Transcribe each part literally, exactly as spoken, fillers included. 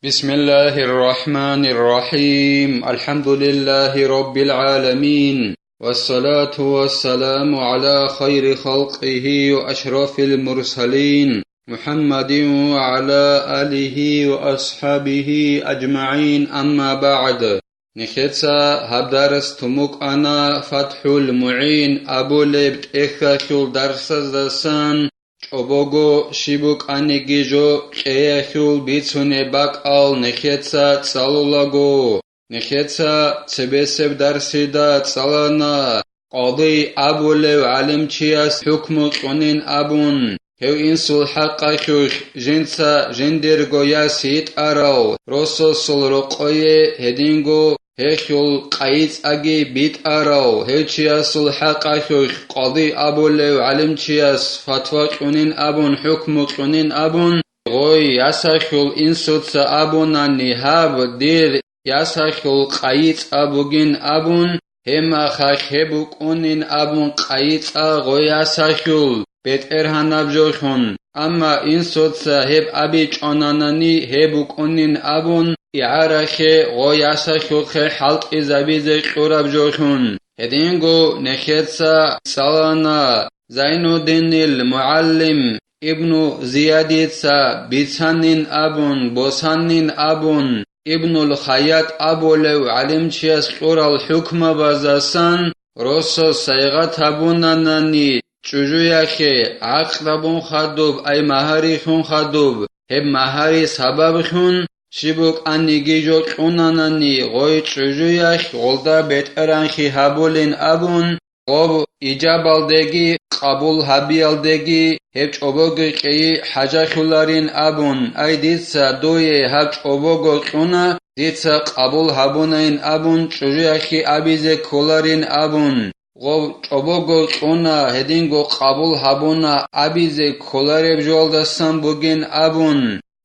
بسم الله الرحمن الرحيم. الحمد لله رب العالمين. والصلاة والسلام على خير خلقه وأشرف المرسلين محمد وعلى آله وأصحابه أجمعين. أما بعد. Нехеца гьаб дарс тумукъана ФатхӀул МугӀин абулеб тӀехьалъул дарсаздасан, чӀобого щиб букӀаниги жо къеялъул бицунеб бакӀал нехеца цӀалулаго. Нехеца цебесеб дарсида цӀалана, къади абулев гӀалимчияс хӀукму кьунин абун, гьев инсул хӀакъалъулъ жинца жиндирго яс йитӀарав росасул рокъое гьединго гьелъул къайицӀаги битӀарав гьев чиясул хӀакъалъулъ къади абулев гӀалимчияс фатва кьунин абун, хӀукму кьунин абун, гъой ясалъул инсуца абунани, гьаб дир ясалъул къайицӀа бугин абун, гьеб мехалъ гьеб букӀунин абун къайицӀа гъой ясалъул бетӀергьанаб жолъун, амма инсуца гьеб абичӀонанани гьеб букӀунин абун, игӀаралъе гъой ясалъухъе хӀалтӀизабизе кьураб жолъун. Гьединго нехеца цӀалана Зайнуддинил мугӀалим Ибну Зиядица бицанин абун, босанин абун, Ибнул Хайят абулев гӀалимчияс кьурал хӀукмабаздасан росас сайгъат гьабунанани чӀужуялъе, гӀакълабун хадуб, ай магьарилъун хадуб, гьеб магьари сабаблъун щиб букӀаниги жо кьунанани, гъой чӀужуялъ гъолда бетӀергьанлъи гьабулин абун, гъоб ижабалдеги къабул гьабиялдеги гьеб чӀобого кьейи хӀажалъуларин абун, ай дица дуе гьаб чӀобого кьуна, дица къабул гьабунайин абун чӀужуялъе абизе кколарин абун, гъоб чӀобого кьуна, гьединго къабул гьабуна абизе кколареб жоялдасан бугин абун,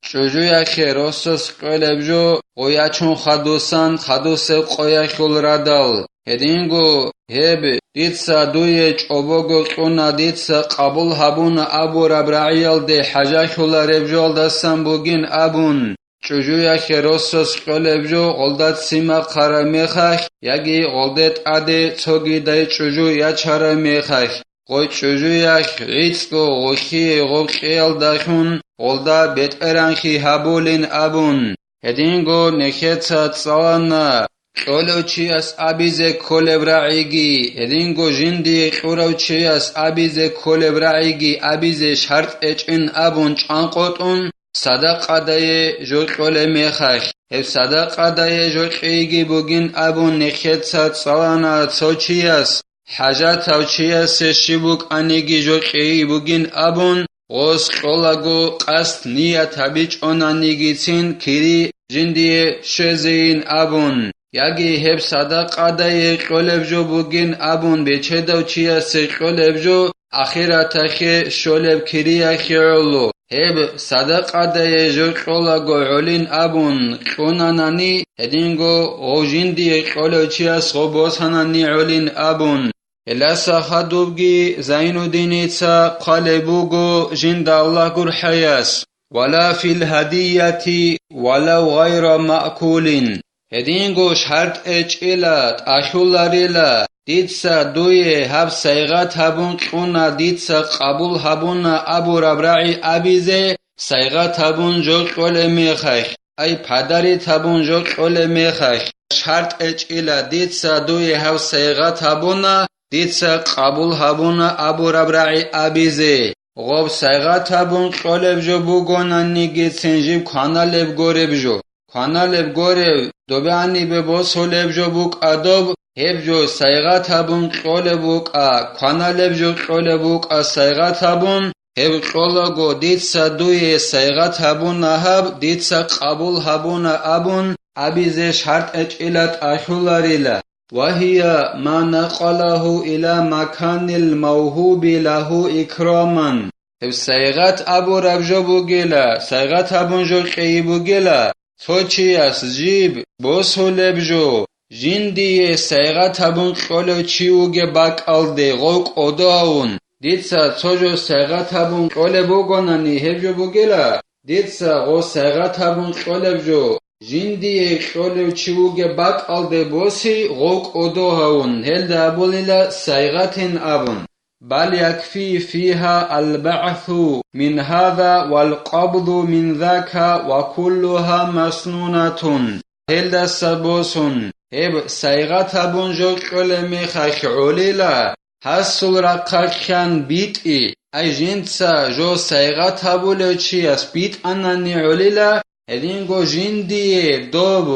чӀужуялъе росас кьолеб жо гъой ячун хадусан хадусеб къоялъул радал. Гьединго гьеб дица дуе чӀобого кьуна, дица къабул гьабуна абураб рагӀиялде хӀажалъулареб жоялдасан бугин абун, чӀужуялъе росас кьолеб жо гъолда ццин бахъараб мехалъ яги гъолде тӀаде цогидай чӀужу ячараб мехалъ, гъой чӀужуялъ гӀицӀго гъолъие гъоб кьеялдалъун гъолда бетӀергьанлъи гьабулин абун, гьединго нехеца цӀалана кьолев чияс абизе кколеб рагӀиги, гьединго жиндие кьурав чияс абизе кколеб рагӀиги абизе шартӀ гьечӀин абун чӀванкъотӀун, садакъадае жо кьолеб мехалъ, гьеб садакъадае жо кьейги бугин абун нехеца цӀалана цо чияс, хӀажатав чиясе щиб букӀаниги жо кьейи бугин абун, гъос кьолаго къасд ният гьабичӀонанигицин кири жиндие щвезейин абун, яги гьеб садакъадае кьолеб жо бугин абун бечедав чиясе кьолеб жо ахираталъе щолеб кириялъе гӀоло, гьеб садакъадае жо кьолаго гӀолин абун кьунанани, гьединго гъов жиндие кьолев чияс гъов босанани гӀолин абун. Гьелдаса хадубги Зайнуддиница хъвалеб буго жинда Аллагь гурхӀаяс: «Вала фил гьадияти валав гъайра маъкулин». Гьединго шартӀ гьечӀила, тӀалъуларила, дица дуе гьаб сайгъат гьабун кьуна, дица къабул гьабуна абураб рагӀи абизе, сайгъат гьабун жо кьолеб мехалъ, ай, падарит гьабун жо кьолеб мехалъ, шартӀ гьечӀила, дица дуе гьаб сайгъат гьабуна, дица къабул гьабуна абураб рагӀи абизе. Гъоб сайгъат гьабун кьолеб жо бугонанигицин жиб кваналеб гореб жо. Кваналеб гореб, добе гьанибе босулеб жо букӀа доб, гьеб жо сайгъат гьабун кьолеб букӀа, кваналеб жо кьолеб букӀа сайгъат гьабун, гьеб кьолаго дица дуе сайгъат гьабуна гьаб, дица къабул гьабуна абун абизе шартӀ гьечӀила, тӀалъуларила. «Ва гьия ма накъалагьу иля маканил мавгьуби лагьу икраман». Гьеб сайгъат абураб жо бугила, сайгъат гьабун жо кьейи бугила, цо чияс жиб босулеб жо, жиндие сайгъат гьабун кьолев чи вугеб бакӀалде гъов кӀодо гьавун, дица цо жо сайгъат гьабун кьолеб бугонани гьеб жо бугила, Дица гъо сайгъат гьабун кьолеб жо, жиндие кьолев чи вугеб бакӀалде боси гъо кӀодо гьавун, гьелда абулила сайгъатин абун. Бал якфи фиха албагӀсу мин гьаза вал къабзу мин зака ва куллуха маснунатун. Гьелдаса босун, гьеб сайгъат гьабун жо кьолеб мехалъ гӀолила, гьасул рахъалъан битӀи, ай жинца жо сайгъат гьабулев чияс битӀанани гӀолила, гьединго жиндие доб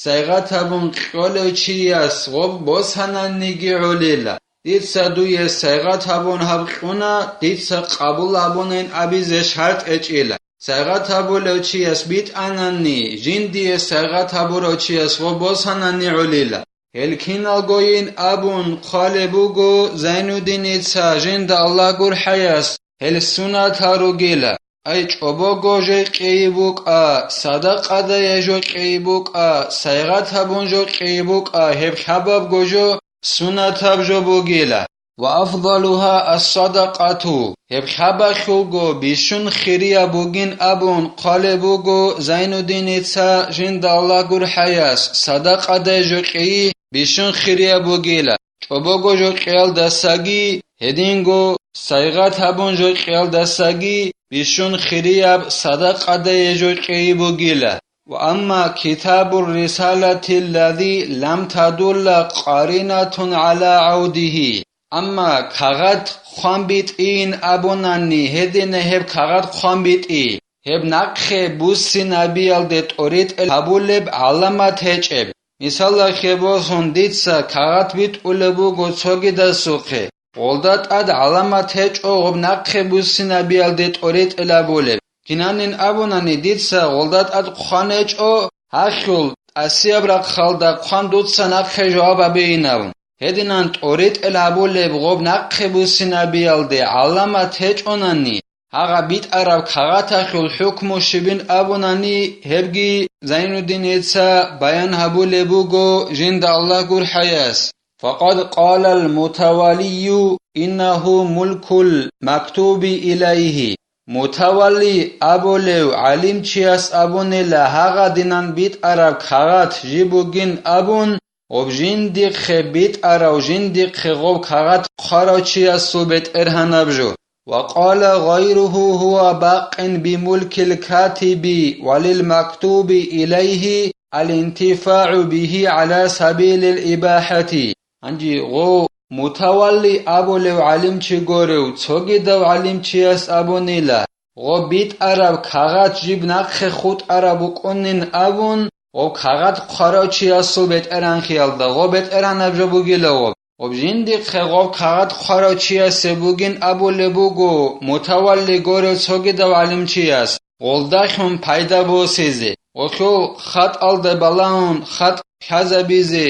сайгъат гьабун кьолев чияс гъоб босананиги гӀолила. Дица дуе сайгъат гьабун гьаб кьуна, дица къабул гьабунин абизе шартӀ гьечӀила. Сайгъат гьабулев чияс битӀанани, жиндие сайгъат гьабурав чияс гъо босанани гӀолила. Гьел киналгойин абун хъвалеб буго Зайнуддиница жинда Аллагь гурхӀаяс, гьел сунатал ругила. Ай чӀобого жо кьейи букӀа, садакъадая жо кьейи букӀа, сайгъат гьабун жо кьейи букӀа, гьеб лъабабго жо сунатаб жо бугила. Ва афдалуха ас-садакъату, гьеб лъабалъулго бищун хирияб бугин абун хъвалеб буго Зайнуддиница жинда Аллагь гурхӀаяс, садакъадай жо кьейи бищун хирияб бугила. ЧӀобого жо кьеялдасаги, гьединго сайгъат гьабун жо кьеялдасаги бищун хирияб садакъадае жо кьейи бугила. Ва амма китабур рисалатиллази лам тадулла къаринатун гӀала гӀавдигьи. Амма кагъат хъван битӀийин абунани, гьедине гьеб кагъат хъван битӀи, гьеб нахъе буссинабиялде тӀоритӀел гьабулеб гӀаламат гьечӀеб. Мисалалъе босун, дица кагъат битӀулеб буго цогидасухъе, гъолда тӀад гӀаламат гьечӀо гъоб нахъе буссинабиялде тӀоритӀел гьабулеб. Кинанин абунани, дица гъолда тӀад хъван гьечӀо, гьалъул тӀасияб рахъалда хъван дуца нахъе жаваб гьабейин абун. Гьединан тӀоритӀел гьабулеб гъоб нахъе буссинабиялде гӀаламат гьечӀонани, гьагъа битӀараб кагъаталъул хӀукму щибин абунани, гьебги Зайнуддиница баян гьабулеб буго жинда Аллагь гурхӀаяс. Факъад къалал мутаваллию иннагьу мулкул мактуби илайгьи. Мутавалли абулев гӀалимчияс абунила гьагъадинан битӀараб кагъат жиб бугин абун, гъоб жиндихъе битӀарав, жиндихъе гъоб кагъат хъварав чиясул бетӀергьанаб жо. Ва къала гъайругьу гьува бакъин бимулкил катиби ва лил мактуби илайгьи алинтифагӀу бигьи гӀала сабилил ибахӀати. Гьанже гъо мутавалли абулев гӀалимчи горев цогидав гӀалимчияс абунила, гъо битӀараб кагъат жиб нахъе хутӀараб букӀунин абун, гъоб кагъат хъварав чиясул бетӀергьанлъиялда гъо бетӀергьанаб жо бугила гъоб. Гъоб жиндихъе гъоб кагъат хъварав чиясе бугин абулеб буго мутавалли горев цогидав гӀалимчияс, гъолдалъун пайда босизе, гъолъул хатӀалда балагьун хатӀ лъазабизе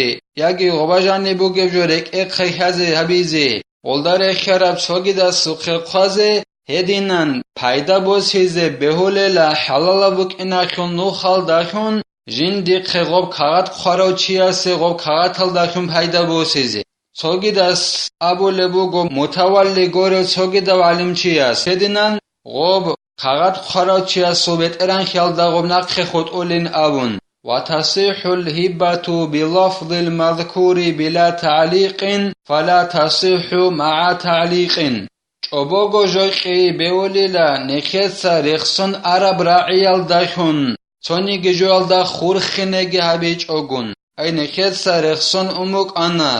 яги гъоба жаниб бугеб жо рекӀехъе лъазе гьабизе, гъолда рехьараб цогидасухъе хъвазе, гьединан пайда босизе бегьулела хӀалалаб букӀиналъул нухалдалъун, жиндихъе гъоб кагъат хъварав чиясе гъоб кагъаталдалъун пайда босизе. Цогидас абулеб буго мутавалли горев цогидав гӀалимчияс, гьединан гъоб кагъат хъварав чиясул бетӀергьанлъиялда гъоб нахъе хутӀулин абун. Ва тасихӀул гьиббату билафзил мазкури била тагӀликъин, фала тасихӀу магӀа тагӀликъин. ЧӀобого жо кьейи бегьулила нехеца рехсон араб рагӀиялдалъун, цониги жоялда хурхинеги гьабичӀогун. Ай нехеца рехсон ун букӀана,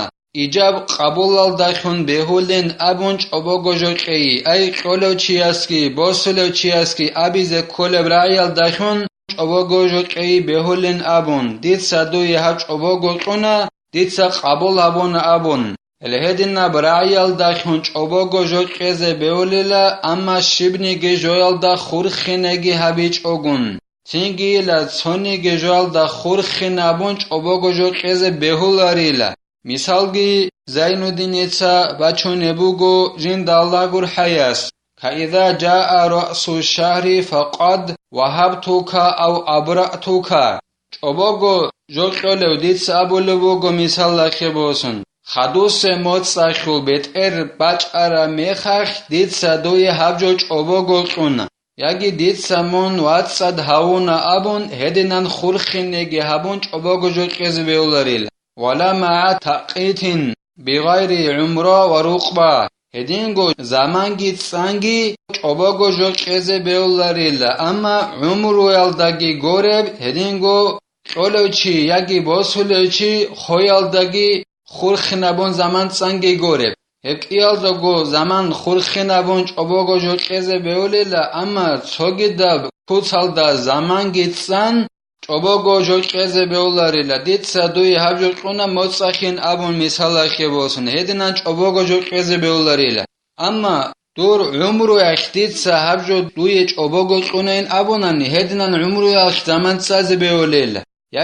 ижаб къабулалдалъун бегьулин абун чӀобого жо кьейи, ай кьолев чиясги, босулев чиясги абизе кколеб рагӀиялдалъун чӀобого жо кьейи бегьулин абун, дица дуе гьаб чӀобого кьуна, дица къабул гьабуна абун. Гьеле гьединаб рагӀиялдалъун чӀобого жо кьезе бегьулила, амма щибниги жоялда хурхинеги гьабичӀогун. Цинги ила цониги жоялда хурхин абун чӀобого жо кьезе бегьуларила. Мисалги, Зайнуддиница бачунеб буго жинда Аллагь гурхӀаяс: «Фаиза жаа раъсу шагьри факъад вагьабтука ав абраътука». ЧӀобого жо кьолев дица абулеб буго, мисалалъе босун, хадусе моцӀалъул бетӀер бачӀараб мехалъ дица дуе гьаб жо чӀобого кьуна. яги дица мун вацӀцӀад гьавуна абун, гьединан хурхинеги гьабун чӀобого жо кьезе бегьуларила. Вала магӀа такъитин бигъайри гӀумра ва рукъба, гьединго заманги цӀанги чӀобого жо кьезе бегьуларила, амма гӀумруялдаги гореб, гьединго кьолев чи яги босулев чи хоялдаги хурхинабун заман цӀанги гореб. Гьеб кӀиялдаго заман хурхинабун чӀобого жо кьезе бегьулила, амма цогидаб куцалда заманги цӀан чӀобого жо кьезе бегьуларила. Дица дуе гьаб жо кьуна моцӀалъин абун мисалалъе босун, гьединан чӀобого жо кьезе бегьуларила. Амма дур гӀумруялъ дица гьаб жо дуе чӀобого кьунайин абунани, гьединан гӀумруялъ заман цӀазе бегьулел.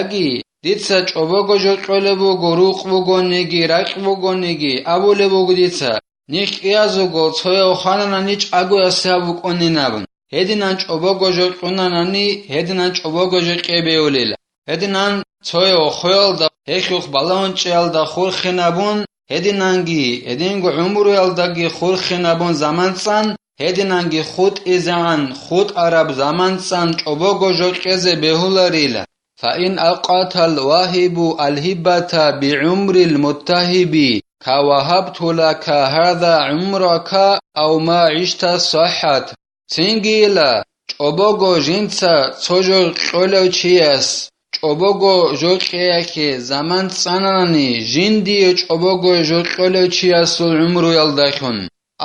Яги дица чӀобого жо кьолеб буго, рукъ бугониги, ракь бугониги, абулеб буго дица, нилъ кӀиязего цояв хвананани чӀагоясе гьаб букӀунин абун. Гьединан чӀобого жо кьунанани, гьединан чӀобого жо кье бегьулел. Гьединан цояв хвеялда, гьелъухъ балагьунчӀеялда хурхинабун, гьединанги, гьединго гӀумруялдаги хурхинабун заман цӀан, гьединанги хутӀизегӀан хутӀараб заман цӀан чӀобого жо кьезе бегьуларила. Фаин акъатал вагьибу алгьибата бигӀумрил муттагьиби, ка вагьабту лака гьаза гӀумрака ав ма гӀишта сахӀат. Цинги ила, чӀобого жинца цо жо кьолев чияс чӀобого жо кьеялъе заман цӀананани, жиндие чӀобого жо кьолев чиясул гӀумруялдалъун.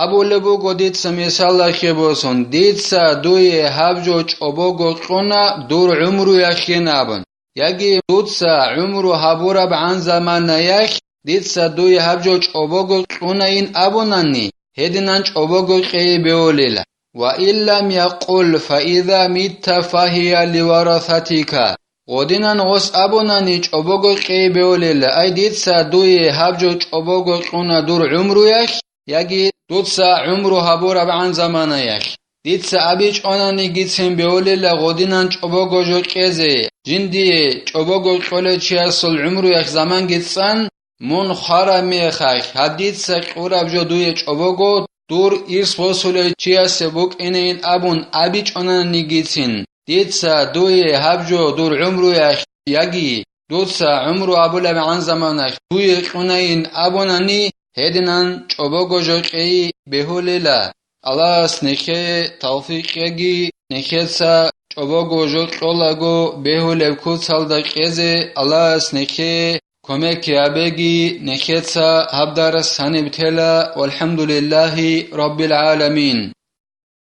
Абулеб буго дица мисалалъе босун, дица дуе гьаб жо чӀобого кьуна дур гӀумруялъин абун. Яги дуца гӀумру гьабурабгӀан заманаялъ дица дуе гьаб жо чӀобого кьунайин абунани, гьединан чӀобого кьейи бегьулила. Ва иллам якъул, фаиза митта фагьия ливарасатика. Гъодинан гъос абунани чӀобого кьейи бегьулила, ай дица дуе гьаб жо чӀобого кьуна дур гӀумруялъ, яги дуца гӀумру гьабурабгӀан заманаялъ. Дица абичӀонанигицин бегьулила гъодинан чӀобого жо кьезе, жиндие чӀобого кьолев чиясул гӀумруялъ заманги цӀан, мун хвараб мехалъ, гьаб дица кьураб жо дуе чӀобого дур ирс босулев чиясе букӀинейин абун абичӀонанигицин, дица дуе гьаб жо дур гӀумруялъ яги дуца гӀумру абулебгӀан заманалъ дуе кьунайин абунани, гьединан чӀобого жо кьейи бегьулила. Аллагьас нехее тавфикъ кьеги, нехеца чӀобого жо кьолаго бегьулеб куцалда кьезе Аллагьас нехее кумек гьабеги, нехеца гьаб дарас гьаниб тела. ВалхӀамдулиллагьи раббил гӀаламин.